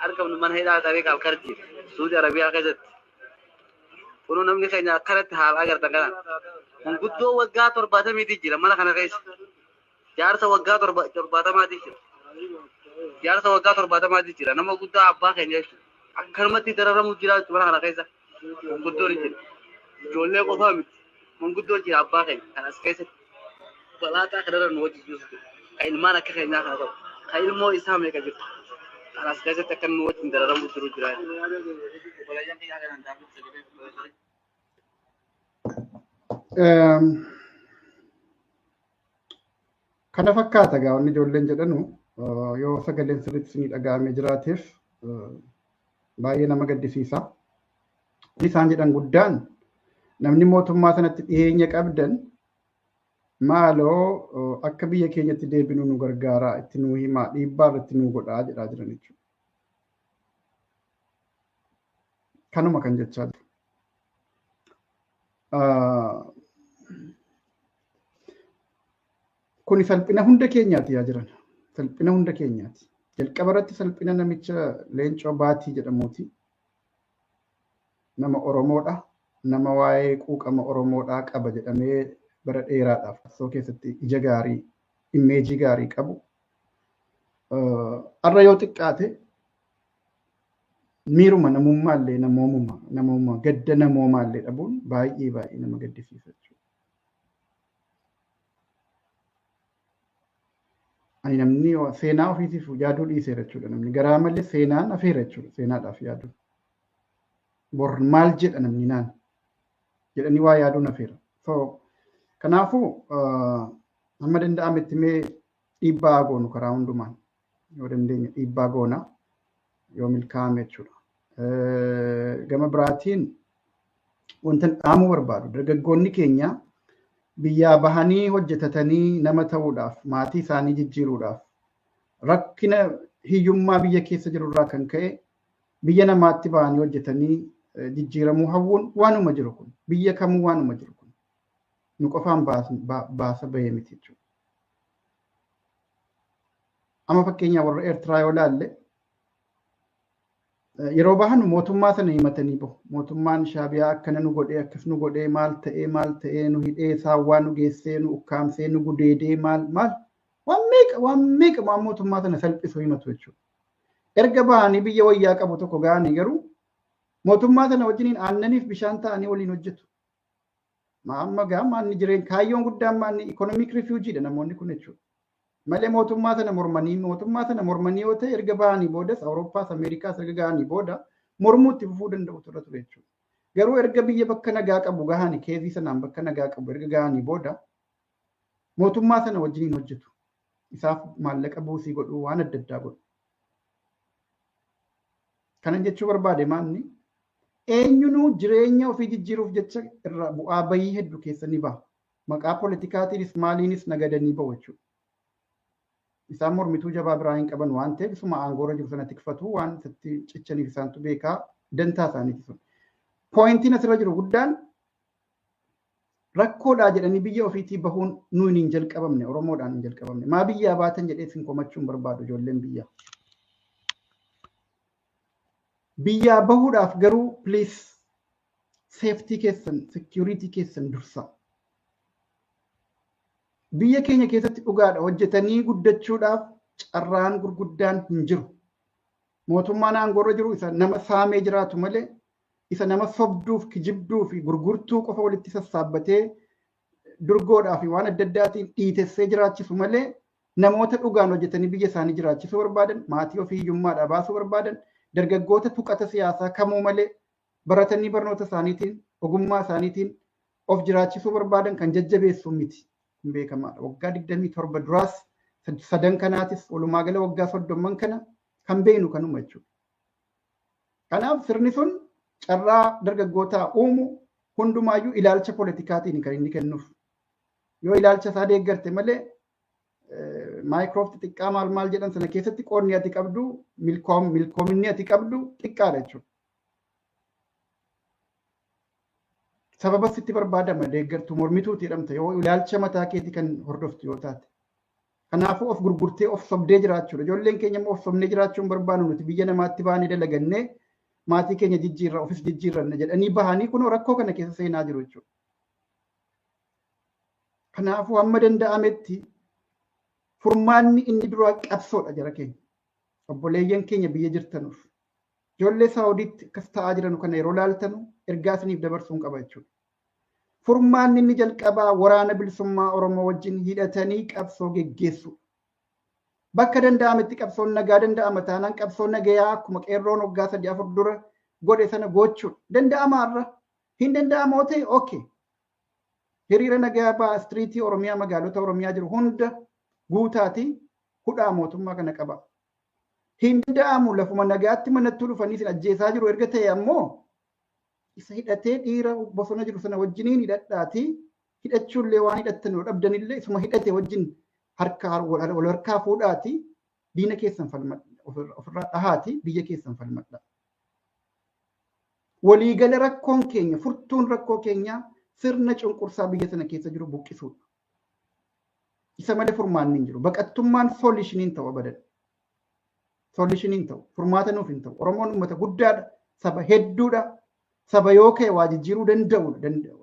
Argamnu mana hidhaa Tariiq Alkarjii Suudi Arabiyaa keessatti. Kunoo namni keenya akkanatti haala agartan kanaan. Manguddoo waggaa 70 jira mana kana keessa. Jaarsa waggaa 70 jira. Jaarsa waggaa 70 jira. Nama guddaa abbaa keenya jechuudha. Akkanumatti dararamu jira mana kana keessa. Manguddoon jira. Ijoollee qofaa miti. Manguddoon jira abbaa keenya kan as keessatti balaaxaa kanarra nu wajjin jiru. Kan ilmaan akka keenyaa kana qabu. Kan ilmoo isaa meeqa jirtu. Kan as keessatti akka nu wajjin dararamu jiru jira. Kana fakkaata gaa wanni ijoolleen jedhanu yoo sagaleen sirriitti isinii dhaga'amee jiraateef baay'ee nama gaddisiisa. Isaan jedhan guddaan namni mootummaa sanatti dhiyeenya qabdan maaloo akka biyya keenyatti deebinu nu gargaaraa itti nuu himaa dhiibbaa irratti nuu godhaa jedhaa jiran jechuudha. Kanuma kan jechaa jiru. Kuni salphina hunda keenyaati yaa jiran. Salphina hunda keenyaati. Jalqaba irratti salphina namicha Leencoo Baatii jedhamuuti. Nama Oromoodha. Nama waa'ee quuqama Oromoodhaa qaba jedhamee bara dheeraadhaaf qabsoo keessatti ija gaarii, immeejii gaarii qabu. Har'a yoo xiqqaate miiruma namummaallee namooma gadda namoomaallee dhabuun baay'ee baay'ee nama gaddisiisa jechuudha. Ani namni seenaa ofiitiif yaaduu dhiiseera jechuudha. Namni garaa malee seenaan hafeera jechuudha. Seenaadhaaf yaaduu. Bor maal jedha namni naan jedhanii waa yaaduun hafeera. So kanaafuu hamma danda'ametti mee dhiibbaa goonu karaa hundumaan yoo dandeenye dhiibbaa goona yoo milkaa'ame jechuudha. Gama biraatiin wanta dhaamuu barbaadu dargaggoonni keenya biyyaa bahanii hojjetatanii nama ta'uudhaaf maatii isaanii jijjiiruudhaaf rakkina hiyyummaa biyya keessa jirurraa kan ka'e biyya namaatti bahanii hojjetanii jijjiiramuu hawwuun waanuma jiru kun biyya kamuu waanuma jiru kun nu qofaan baasa bahee miti jechuudha. Amma fakkeenyaa warra Eertiraa yoo laalle yeroo bahan mootummaa sana himatanii bahu. Mootummaan Shaabiyaa akkana nu godhee akkas nu godhee maal ta'ee nu hidhee saawwaa nu geessee nu ukkaamsee nu gudeedee maal maal waan meeqa waan mootummaa sana salphisu himatu jechuudha. Erga bahanii biyya wayyaa qabu tokko ga'anii garuu mootummaa sana wajjiniin aannaniif bishaan ta'anii waliin hojjetu. Amma gaa maanni jireenya kaayyoon guddaan maanni ikonomiik rifiiwujiidha namoonni kun jechuudha. Malee mootummaa sana mormanii yoo ta'e erga bahanii boodas Awurooppaas Ameerikaas erga gahanii booda mormuu itti fufuu danda'u turre ture jechuudha. Garuu erga biyya bakka nagaa qabu gahanii keezii sanaan bakka nagaa qabu erga gahanii booda mootummaa sana wajjiniin hojjetu. Isaaf maallaqa buusii godhuu waan adda addaa godhu. Kanan jechuu barbaade maanni eenyunuu jireenya ofii jijjiiruuf jecha irra bu'aa bayii hedduu keessa ni baha. Maqaa poolitikaatiinis maaliinis nagadanii bahu jechuudha. Isaan mormituu jabaa biraa hin qaban waan ta'eef isuma aangoorra jiru sana tikfatu waan isatti cichaniif isaantu beekaa dantaa isaaniiti sun. Pooyintiin asirra jiru guddaan rakkoodhaa jedhanii biyya ofiitii bahuun nuyi hin jalqabamne Oromoodhaan hin jalqabamne. Maa biyyaa baatan jedhee isin komachuu hin barbaadu ijoolleen biyyaa. Biyyaa bahuudhaaf garuu please seeftii keessan security keessan dursaa. Biyya keenya keessatti dhugaadha hojjetanii guddachuudhaaf carraan gurguddaan hin jiru. Mootummaan aangoorra jiru isa nama saamee jiraatu malee isa nama sobduuf kijibduu fi gurgurtuu qofa walitti sassaabbatee durgoodhaa fi waan adda addaatiin dhiitessee jiraachisu malee namoota dhugaan hojjetanii biyya isaanii jiraachisuu barbaadan maatii ofii hiyyummaadhaa baasuu barbaadan dargaggoota tuqata siyaasaa kamuu malee baratanii barnoota isaaniitiin ogummaa isaaniitiin of jiraachisuu barbaadan kan jajjabeessu miti. Beekamaadha. Waggaa 27 duraas sadan kanaatis walumaa gala waggaa 30 kana kan beeknu kanuma jechuudha. Kanaaf sirni sun carraa dargaggootaa uumu hundumaayyuu ilaalcha poolitikaatiin kan inni kennuuf. Yoo ilaalcha isaa deeggarte malee maayikirooft xiqqaa maal maal jedhan sana keessatti qoodni ati qabdu milkoominni ati qabdu xiqqaadha jechuudha. Sababa sitti barbaadama deeggartuu mormituuti jedhamta yoo ilaalcha mataa keetii kan hordoftu yoo taate. Kanaafuu of gurgurtee of sobdee jiraachuudha. Ijoolleen keenya immoo of sobnee jiraachuu hin barbaannu nuti biyya namaatti baanee dalagannee maatii keenya jijjiirra ofis jijjiirranna jedhanii bahanii kunoo rakkoo kana keessa seenaa jiru jechuudha. Kanaafuu hamma danda'ametti furmaanni inni duraa qabsoodha jara keenya. Obboleeyyan keenya biyya jirtanuuf. Ijoollee Saawudiitti akkas ta'aa jiran kana yeroo laaltanu ergaa isiniif dabarsuun qaba jechuudha. Furmaanni inni jalqabaa waraana bilisummaa Oromoo wajjin hidhatanii qabsoo geggeessu. Bakka danda'ametti qabsoon nagaa danda'ama taanaan qabsoo nagayaa akkuma qeerroon waggaa 3-4 dura godhe sana gochuudha. Danda'amaarra hin danda'amoo ta'e okay. Hiriira nagayaa ba'a istiriitii Oromiyaa magaalota Oromiyaa jiru hunda guutaati hudhaa mootummaa kana qaba. Hin danda'amu lafuma nagaatti manattuu dhufanii isin ajjeesaa jiru erga ta'e ammoo isa hidhatee dhiira bosona jiru sana wajjiniin hidhadhaati hidhachuullee waan hidhattan dhabdanillee isuma hidhate wajjin harka wal harkaa fuudhaati diina keessan falmadha ofirraa dhahaati biyya keessan falmadha. Waliigala rakkoon keenya furtuun rakkoo keenyaa sirna cunqursaa biyya sana keessa jiru buqqisuudha. Isa malee furmaanni hin jiru. Baqattummaan soolishiniin ta'u abadan. Soolishiniin ta'u furmaata nuuf hin ta'u. Oromoon uummata guddaadha. Saba hedduudha. Saba yoo ka'e waa jijjiiruu danda'u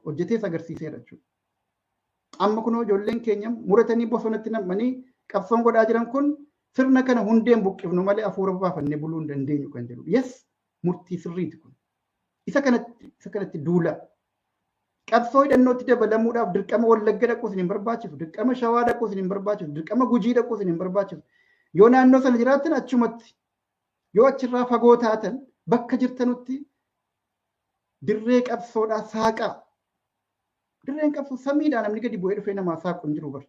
hojjetees agarsiiseera jechuudha. Amma kunoo ijoolleen keenya muratanii bosonatti nam'anii qabsoon godhaa jiran kun sirna kana hundeen buqqifnu malee hafuura baafannee buluu hin dandeenyu kan jedhu. Yes, murtii sirriiti kun. Isa kanatti duula. Qabsoo hidhannootti dabalamuudhaaf dirqama Wallagga dhaquu isin hin barbaachisu, dirqama Shawaa dhaquu isin hin barbaachisu, dirqama Gujii dhaquu isin hin barbaachisu. Yoo naannoo sana jiraattan achumatti, yoo achirraa fagoo taatan bakka jirtanutti dirree qabsoodhaa saaqaa. Dirreen qabsoo samiidhaa namni gadi bu'ee dhufee namaa saaqu hin jiru bara.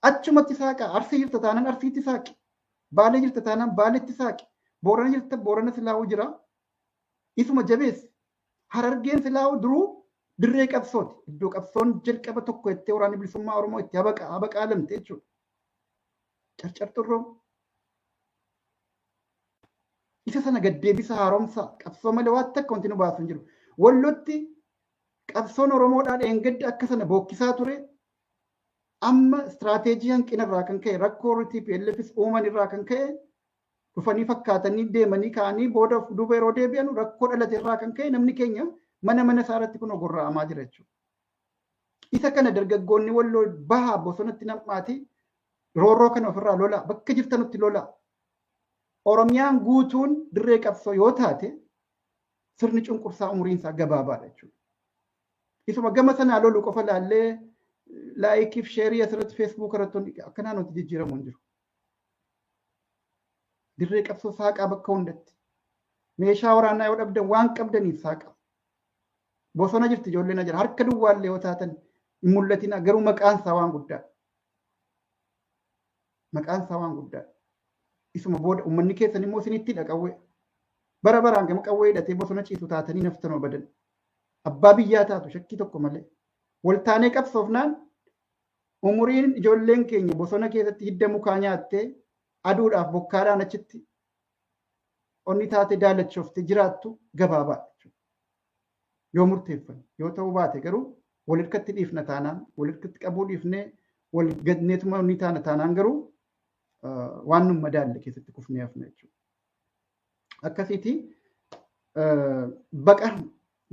Achumatti saaqaa. Arsii jirta taanaan Arsiitti saaqi. Baalee jirta taanaan Baaleetti saaqi. Boorana jirta Boorana silaa'uu jira. Isuma jabeessi. Harargeen silaa'uu duruu dirree qabsooti. Iddoo qabsoon jalqaba tokko jettee waraanni bilisummaa Oromoo itti habaqaa lamte jechuudha. Carcarxurroo. Isa sana gaddeebisa haaromsa qabsoo malee waan takka wanti nu baasu hin jiru. Wallotti qabsoon Oromoodhaan dheengadda akka sana bookkisaa ture. Amma istiraateejii hanqina irraa kan ka'e rakkoo TPLFs uuman irraa kan ka'e dhufanii fakkaatanii deemanii ka'anii booda duuba yeroo deebi'an rakkoo dhalate irraa kan ka'e namni keenya mana mana isaa irratti kun ogorra'amaa jira jechuudha. Isa kana dargaggoonni Walloo bahaa bosonatti nam'aati roorroo kana ofirraa lola bakka jirtanutti lola. Oromiyaan guutuun dirree qabsoo yoo taate sirni cunqursaa umuriin isaa gabaabaadha jechuudha. Isuma gama sanaa lolu qofa laallee laayikiif sheerii asirratti feesbuuk irratti akkanaan wanti jijjiiramu hin jiru. Dirree qabsoo saaqaa bakka hundatti. Meeshaa waraanaa yoo dhabdan waan qabdaniif saaqaa. Bosona jirti ijoolleen jira harka duwwaallee yoo taatan hin mul'atina garuu maqaan isaa waan guddaadha. Maqaan isaa waan guddaadha. Isuma booda uummanni keessan immoo isinitti hidha qawwee. Bara baraan gama qawwee hidhatee bosona ciisu taatanii naftanoo badan. Abbaa biyyaa taatu shakkii tokko malee. Waltaanee qabsoofnaan umuriin ijoolleen keenya bosona keessatti hidda mukaa nyaattee aduudhaaf bokkaadhaan achitti onni taate daalachooftee jiraattu gabaabaadha. Yoo murteeffanne yoo ta'uu baate garuu wal hirkatti dhiifna taanaan wal hirkatti qabuu dhiifnee wal gadneetuma onni taana taanaan garuu waan nu madaalle keessatti kufnee hafna jechuudha. Akkasiiti baqa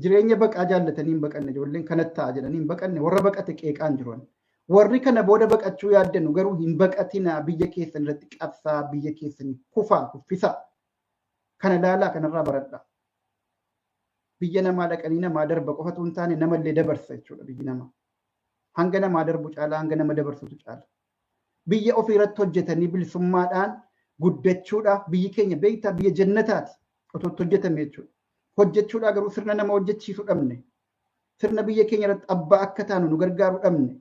jireenya baqaa jaallatanii hin baqanne ijoolleen kanatti ta'a jedhanii hin baqanne warra baqate qeeqaan jiran. Warri kana booda baqachuu yaaddanu garuu hin baqatinaa biyya keessan irratti qabsaa biyya keessan kufaa kuffisaa. Kana laalaa kanarraa baradhaa. Biyya namaa dhaqanii namaa darba qofatu hin taane namallee dabarsa jechuudha biyyi namaa. Hanga namaa darbu caalaa hanga nama dabarsutu caala. Biyya ofii irratti hojjetanii bilisummaadhaan guddachuudhaaf biyyi keenya beektaa biyya jannataati otoo itti hojjetame jechuudha. Hojjechuudhaa garuu sirna nama hojjechiisu dhabne. Sirna biyya keenya irratti abbaa akka taanu nu gargaaru dhabne.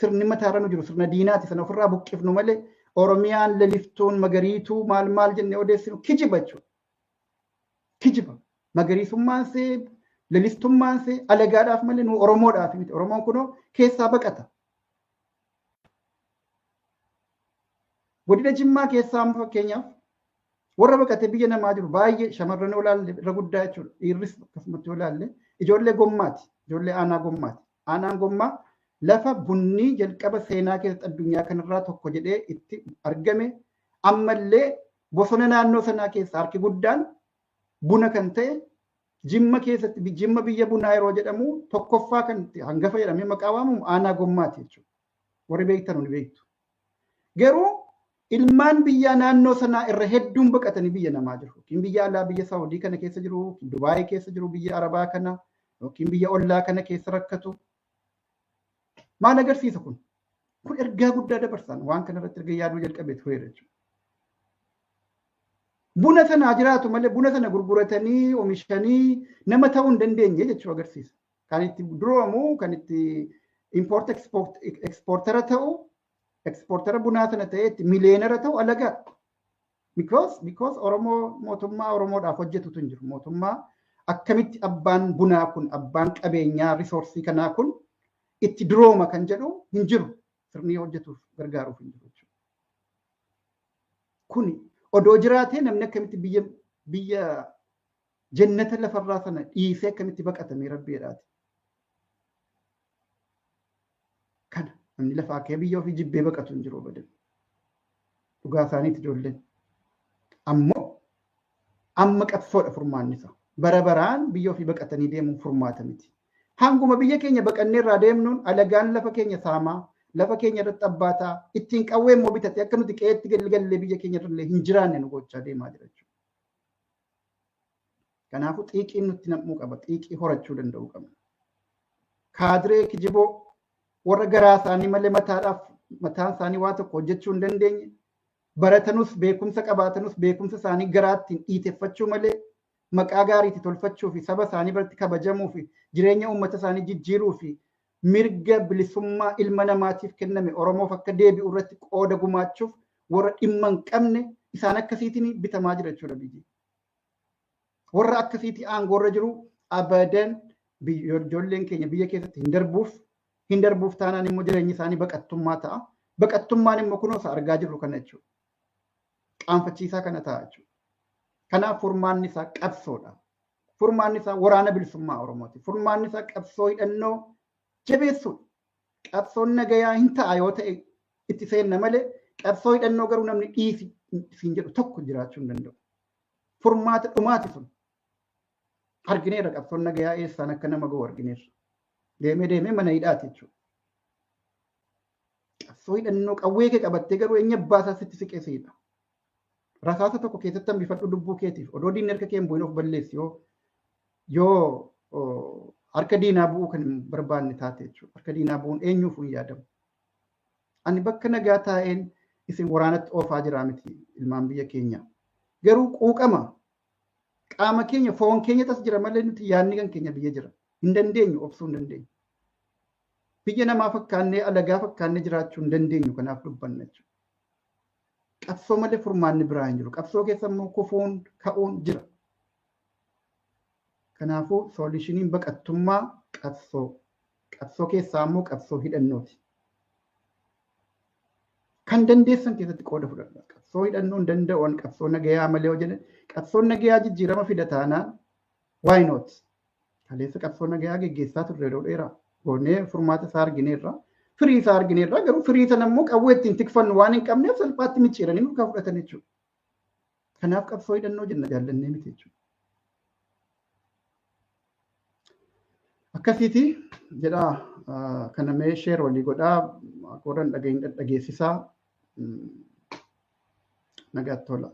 Sirni mataarra nu jiru sirna diinaati sana ofirraa buqqifnu malee Oromiyaan laliftuun magariituu maal maal jennee odeessinu kijiba jechuudha. Kijiba. Magariisummaan see lalistummaan see alagaadhaaf malee nu Oromoodhaaf miti. Oromoon kunoo keessaa baqata. Godina Jimmaa keessaa amma fakkeenyaaf warra baqatee biyya namaa jiru baay'ee shamarran yoo ilaalle irra guddaa jechuudha. Dhiirris akkasumatti yoo ilaalle ijoollee gommaati. Ijoollee aanaa gommaati. Aanaan gommaa lafa bunni jalqaba seenaa keessatti addunyaa kanarraa tokko jedhee itti argame ammallee bosona naannoo sanaa keessa harki guddaan buna kan ta'e Jimma keessatti Jimma biyya bunaa yeroo jedhamu tokkoffaa kan hangafa jedhamee maqaa waamamu aanaa gommaati jechuudha. Warri beektan ni beektu. Garuu Ilmaan biyyaa naannoo sanaa irra hedduun baqatanii biyya namaa jiru. Yookiin biyya alaa biyya Saawudii kana keessa jiru, yookiin Dubaayii keessa jiru, biyya Arabaa kana, yookiin biyya ollaa kana keessa rakkatu. Maal agarsiisa kun? Kun ergaa guddaa dabarsan waan kanarratti erga yaaduu jalqabee tureera jechuudha. Buna sanaa jiraatu malee buna sana gurguratanii oomishanii nama ta'uu hin dandeenye jechuu agarsiisa. Kan itti duroomu, kan itti import exportera ta'u, exportera bunaa sana ta'ee itti miliyeenara ta'u alagaa. Because Oromoo mootummaa Oromoodhaaf hojjetutu hin jiru. Mootummaa akkamitti abbaan bunaa kun, abbaan qabeenyaa risoorsii kanaa kun itti durooma kan jedhu hin jiru. Sirni hojjetuuf gargaaruuf hin jiru jechuudha. Kuni odoo jiraatee namni akkamitti biyya jannata lafarraa sana dhiisee akkamitti baqatamee rabbiidhaati. Kana namni lafaa kee biyya ofii jibbee baqatu hin jiru abadan. Dhugaa isaaniiti ijoolleen. Ammoo amma qabsoodha furmaanni isaa. Bara baraan biyya ofii baqatanii deemuun furmaata miti. Hanguma biyya keenya baqannee irraa deemnuun alagaan lafa keenya saamaa, lafa keenya irratti abbaataa, ittiin qawwee immoo bitatee akka nuti qe'eetti galgallee biyya keenya irrallee hin jiraanne nu gochaa deemaa jira jechuudha. Kanaafuu xiiqiin nutti nam'uu qaba. Xiiqii horachuu danda'uu qabna. Kaadiree kijiboo warra garaa isaanii malee mataadhaaf mataan isaanii waa tokko hojjechuu hin dandeenye baratanus beekumsa qabaatanus beekumsa isaanii garaattiin dhiiteffachuu malee maqaa gaariitti tolfachuu fi saba isaanii biratti kabajamuu fi jireenya uummata isaanii jijjiiruu fi mirga bilisummaa ilma namaatiif kenname Oromoof akka deebi'u irratti qooda gumaachuuf warra dhimma hin qabne isaan akkasiitiin bitamaa jira jechuudha biyyi. Warra akkasiitii aangoorra jiru abadan ijoolleen keenya biyya keessatti hin darbuuf taanaan immoo jireenyi isaanii baqattummaa ta'a. Baqattummaan immoo kunoo isa argaa jirru kana jechuudha. Qaanfachiisaa kana ta'a jechuudha. Kanaaf furmaanni isaa qabsoodha. Furmaanni isaa waraana bilisummaa Oromooti. Furmaanni isaa qabsoo hidhannoo jabeessuudha. Qabsoon nagayaa hin ta'a yoo ta'e itti seenna malee qabsoo hidhannoo garuu namni dhiisi siin jedhu tokko jiraachuu hin danda'u. Furmaata dhumaati sun. Argineerra qabsoon nagayaa eessaan akka nama ga'u argineerra. Deemee deemee mana hidhaati jechuudha. Qabsoo hidhannoo qawwee kee qabattee garuu eenyu abbaa isaa sitti siqee siidha. Rasaasa tokko keessatti hambifadhu lubbuu keetiif odoo diinni harka kee hin bu'in of balleessi yoo harka diinaa bu'uu kan hin barbaanne taate jechuudha. Harka diinaa bu'uun eenyuuf hin yaadamu. Ani bakka nagaa taa'een isin waraanatti oofaa jiraa miti ilmaan biyya keenya. Garuu quuqama qaama keenya foon keenya tas jira malee nuti yaadni kan keenya biyya jira. Hin dandeenyu obsuu hin dandeenyu. Biyya namaa fakkaannee alagaa fakkaannee jiraachuu hin dandeenyu kanaaf dubbanna jechuudha. Qabsoo malee furmaanni biraa hin jiru. Qabsoo keessa immoo kufuun ka'uun jira. Kanaafuu soolishiniin baqattummaa qabsoo. Qabsoo keessaa immoo qabsoo hidhannooti. Kan dandeessan keessatti qooda fudhadha. Qabsoo hidhannoo hin danda'uun qabsoo nagayaa malee hojjetan. Qabsoon nagayaa jijjiirama fida taanaan why not? Kaleessa qabsoo nagayaa geggeessaa turre yeroo dheeraa. Goonee furmaata isaa argineerra. Firii isaa argineerra garuu firii sana immoo qawwee ittiin tikfannu waan hin qabneef salphaatti micciiranii nurkaa fudhatan jechuudha. Kanaaf qabsoo hidhannoo jenna jaallannee miti jechuudha. Akkasiiti jedhaa kana mee sheer walii godhaa warra hin dhagahin dhaggeessisaa nagaatti tola.